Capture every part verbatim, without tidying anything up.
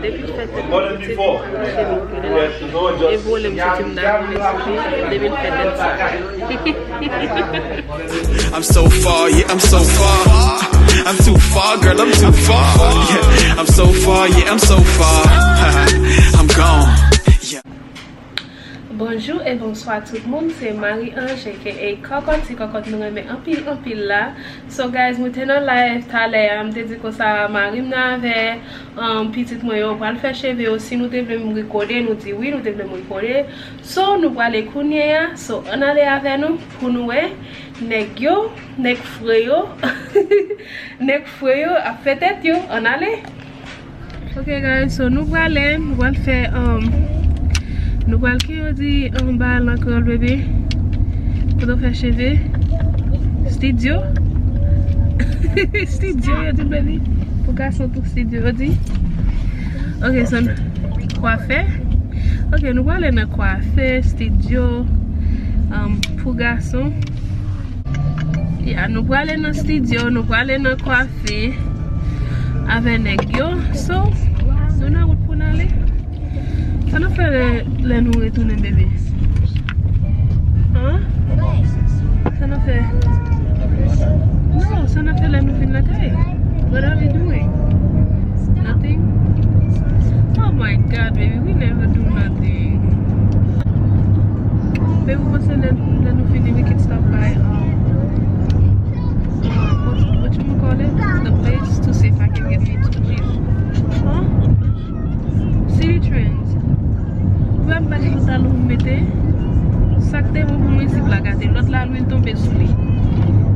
Depi fè tèt mwen, se te manje m ki la. E vole m soti m ta vole sou li, depi l fè tèt sa. I'm so far, yeah, I'm so far. I'm too far, girl, I'm too far. Yeah, I'm so far, yeah, I'm so far. I'm gone. Yeah. Bonjou e bonswa tout moun, se Marie Ange aka Kòkòt, ti kòkòt nou renmen anpil anpil la. So guys, mwen te nan live talè a, m te di konsa mari m nan avè um, pitit mwen yo pral fè cheve yo. Si nou te vle m rekòde, nou di wi, nou te vle m rekòde. So nou prale kounye a. So ann ale avè nou pou nou wè nèg yo, nèg fre yo, nèg fre yo ap fè tèt yo. Ann ale. Ok guys, so nou prale, nou pral fè um, nou pral ki yo di anba lan kreyòl bebe. Kote w fè cheve? Studio. Studio yo di bebe. Pou gason tou studio yo di. Ok, so n- kwafè. Ok, nou prale nan kwafè, studio um, pou gason. Ya, nou prale nan studio, nou prale nan kwafi avè nèg yo. So, nou nan wout pou n ale. Sa n ap fè lè, lè nou retounen, bebe? An? Sa n ap fè? No, sa n ap fè lè nou vin lakay? What are we doing? Nothing? Oh my God, baby, we never do nothing. Baby, ou panse lè, lè nou fini, we can stop by, um, uh, what, what you call it? The place to see if I can get me two jeans. Huh? Citi Trends. Ou wè m pa gen pantalon m mete. Sa k te bon pou mwen, zip la gate. Lòt la, lwil tonbe sou li.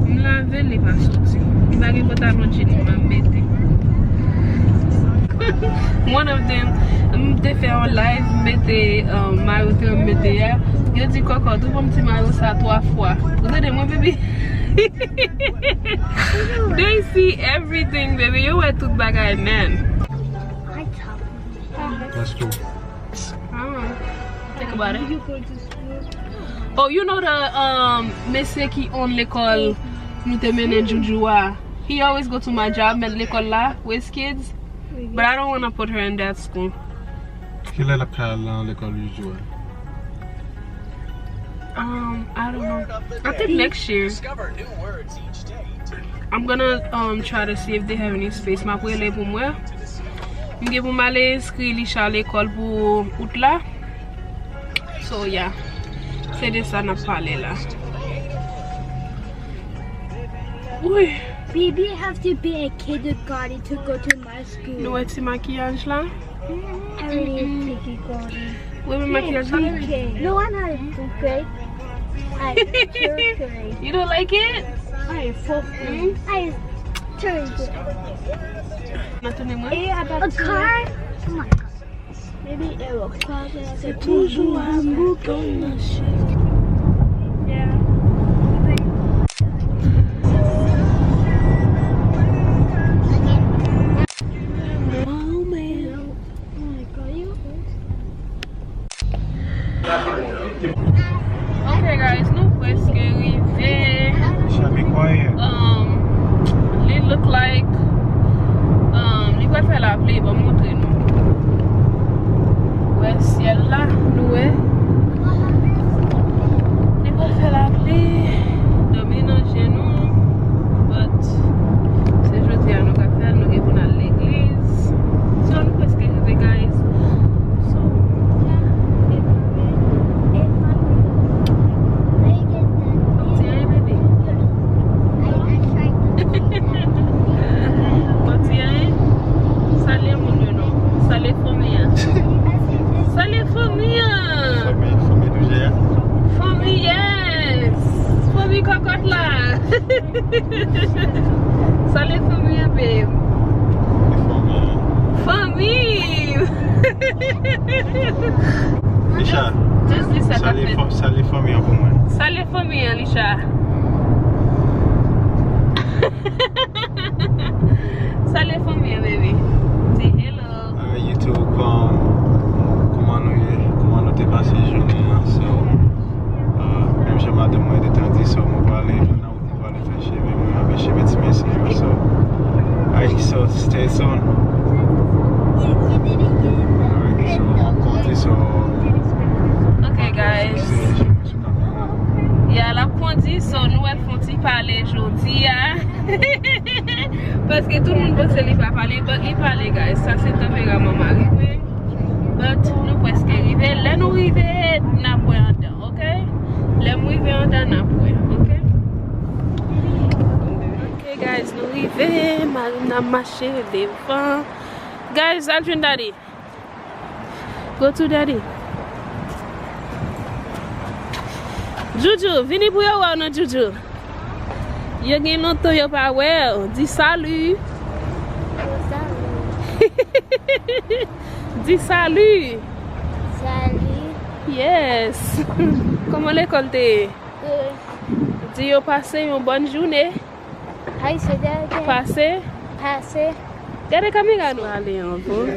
M lave l, li pa soti. M pa gen pantalon jean m mete. One of them, m te fè yon live, m mete, um, mayo te m mete a. Yo di, Kòkòt, ou ban m ti mayo sa twa fwa. Ou tande mwen, baby? They see everything, baby. Yo wè tout bagay, man. That's true. Ah, think about it. Oh, you know the um mesye ki own lekòl nou te mennen Juju a. He always go to my job, men lekòl la, with kids. But I don't want to put her in that school. Kilè l ap ka al nan lekòl Juju a? Um, I don't know. I think next year. I'm gonna um try to see if they have any space. M ap rele pou m wè. M gen pou m ale enskri Lisha lekòl pou out la. So yeah. Se de sa n ap pale la. Wi. Baby have to be a kindergarten to go to my school. Nou wè ti makiyaj la? I really think you got it. Wi, men makiyaj la. No, I'm not a fourth grade. I third grade. You don't like it? I fourth grade. I third grade. Nan tounen mwen? A car? Oh my God. Maybe it will crash. Se toujou a mou konn nan chèk. Yeah. Ok guys, nou prèske rive. Um, li look like um, li pral fè lapli, ban m montre nou. Wè syèl la, nou wè. Li pral fè lapli, dòmi nan je nou, but se jodi a nou ka fè l, nou gen pou n al legliz. So, nou prèske rive, guys. So, yeah, e pa mwen, e pa mwen. Ti anyen, bebe. Bon, ti anyen. Salye moun yo non. Salye fanmi an. Salye fanmi an. Fanmi, fanmi Doujè a. Fanmi, yes. Fanmi kòkòt la. Salye fanmi an, babe. Fanmi. Lisha, just, just di sa k ap fèt. Salye fanmi an pou mwen. Salye fanmi an, Lisha. Salye fanmi an, baby. Say hello. Alright, YouTube, um, kòman nou ye? Kòman nou te pase jounen an? So, uh, menm jan madanm mwen te di, so, mwen prale, mwen nan wout, mwen prale fè cheve mwen avèk cheve ti mesye yo. So, alright, so, stay tuned. But li pale, guys. Sa se tanperaman mari mwen. But nou prèske rive. Lè nou rive, n ap wè anndan, ok? Lè m rive anndan, n ap wè, ok? Ok, guys, nou rive. Mari m nan mache devan. Guys, al jwenn daddy. Go to daddy. Joujou, vini pou yo wè w non, Joujou. Yo gen lontan yo pa wè w. Di salut. Salut. Di salut. Salut. Yes. Kòman lekòl te ye? Good. Di yo pase yon bòn jounen. How you say that again? Pase. Pase. Gade kamera nou. Pral ale anvan.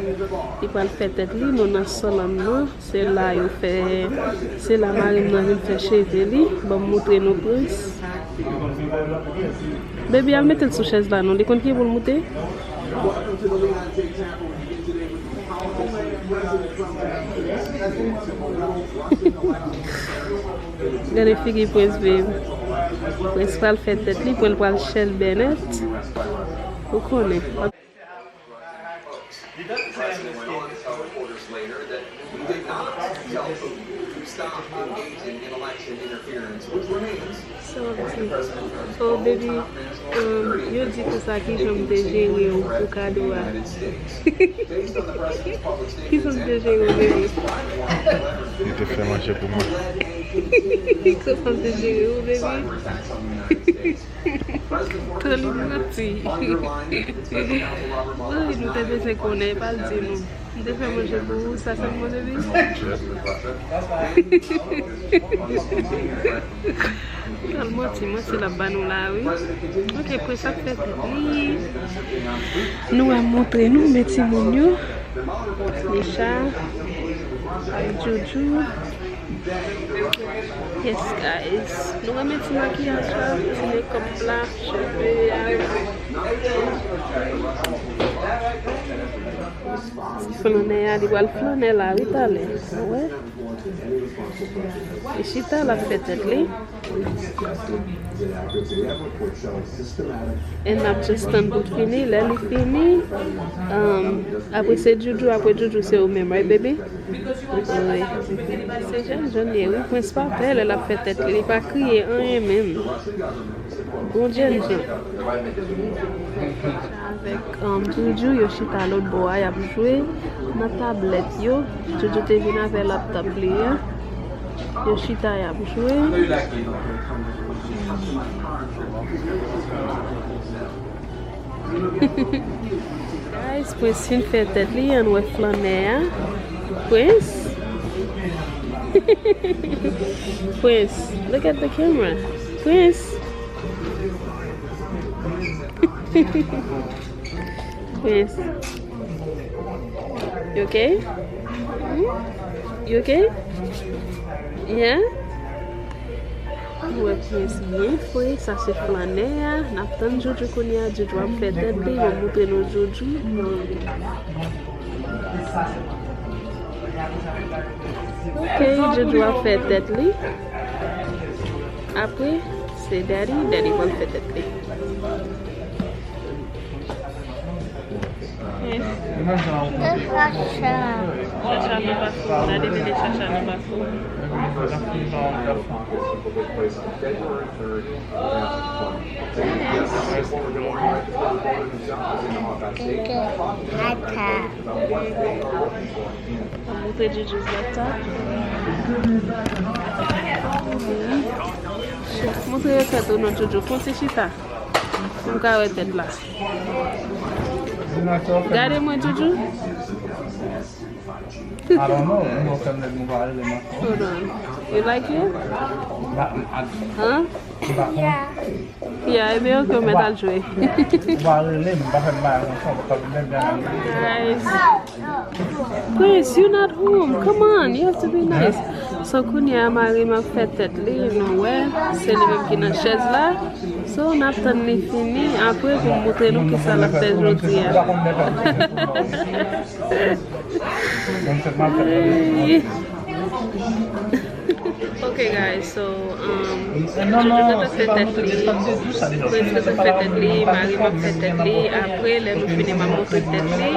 Li pral fè tèt li, nou nan salon nan. Se la yo fè, se la mari m nan vin fè cheve li. Ban m montre nou prens. Baby, al mete l sou chèz la non. Li konn ki pou l moute. Gade figi prens, baby. Prens pral fè tèt li, pou l pral chèl Bennett. Ou konnen. So, so, baby, um, yo di konsa, kijan m te jere w pou kado a? Kijan m te jere w, baby? Li te fè manje pou mwen. Konsa m te jere w, baby. Tan li manti. Wi, nou te bezwen konnen, pa l di nou. M te fè manje pou ou, sa sèlman, baby? Al manti, manti l ap ba nou la, wi. Ok, prens ap fè tèt li. Nou ap montre nou, men timoun yo. Nisha, ak Joujou. Yes, guys. Nou renmen ti makiyaj la, ti makeup la, cheve a. Ti flannè a, li pral flannè la, wi, talè. Ou wè? Li chita, l ap fè tèt li. And n ap just tann pou l fini. Lè li fini, um, apre se Joujou, apre Joujou se ou menm, right, baby? Wi. Se jèn, jèn li ye, wi. Prens pa pè lè l ap fè tèt li. Li pa kriye anyen menm. Bon jèn jan. Avèk, um, Joujou, yo chita lòt bò a, y ap jwe nan tablèt yo. Joujou te vin avè laptop li a. Yo chita, y ap jwe. Guys, Prince fin fè tèt li, ann wè flannè a. Prince. Prince, look at the camera. Prince. Prince. You okay? Hmm? You okay? Yeah? Nou wè Prince byen fre, sa se flannè a. N ap tann Joujou kounye a, Joujou ap fè tèt li, mwen montre nou Joujou. Ok, Joujou ap fè tèt li. Apre, se Daddy, Daddy pral fè tèt li. Chacha. Chacha nan bafou. N a devine Chacha nan bafou. Montre Joujou zlata. Montre yo tèt ou non, Joujou. Fon ti chita. Pou m ka wè tèt la. Gade mwen, Joujou. I don't know. Nou fè m nèg nou pa rele m ankò. Hold on. You like it? Huh? Yeah. Yeah, ebyen, ok, ou mèt al jwe. Ou pa rele m, pa fè m bagay konsa, ou pa vin byen. Guys. Prince, you not home. Come on, you have to be nice. So, kounye a, mari m ap fè tèt li, nou wè. Se li menm ki nan chèz la. So, n ap tann li fini. Apre, pou m montre nou kisa l ap fè jodi a. Hey. Ok guys, so um, Jojo t ap fè tèt li, Prince t ap fè tèt li, mari m ap fè tèt li. Apre lè nou fini m ap montre tèt li.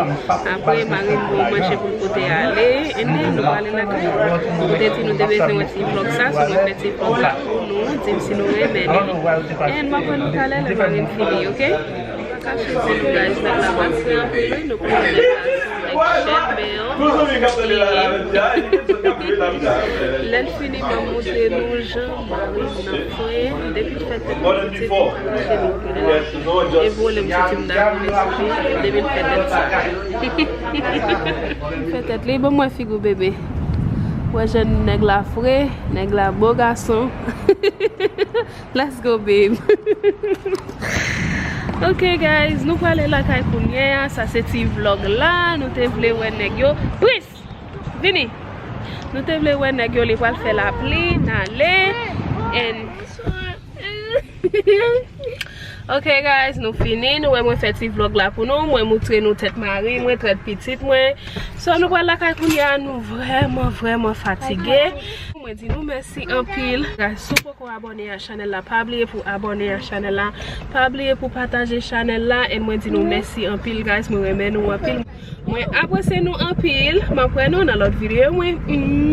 Apre mari m ba w manje pou l pote ale. And then nou prale lakay. Nou te di nou te bezwen wè ti vlog sa, so mwen fè ti vlog la pou nou, di m si nou renmen li. And m ap wè nou talè lè mari m fini, ok? Kache di nou guys, nèg la pa fre anpil wi, nou konnen nèg la se yon nèg chèt, men yon. Lè l fini m ap montre nou jan mari m nan fre, depi l fè tèt li, se tou pa kache nou konnen. E vole m soti m dakò, mesye, depi l fè tèt sa. Fè tèt li, ban m wè figi w bebe. Wè jan nèg la fre, nèg la bo gason. Let's go, babe. Ok guys, nou prale lakay kounye a. Sa se ti vlog la. Nou te vle wè nèg yo. Prince, vini. Nou te vle wè nèg yo, li pral fè lapli, n ale. And Ok guys, nou fini. Nou wè mwen fè ti vlog la pou nou. Mwen moutre nou tèt mari mwen, tèt pitit mwen. So nou pral lakay kounye a, nou vrèman, vrèman fatige. Mwen di nou mèsi anpil. Guys, si w poko abòne a chanèl la, pa bliye pou abòne a chanèl la. Pa bliye pou pataje chanèl la. And mwen di nou mèsi anpil guys, mwen renmen nou anpil. Mwen apresye nou anpil. M ap wè nou nan lòt videyo mwen. Mm.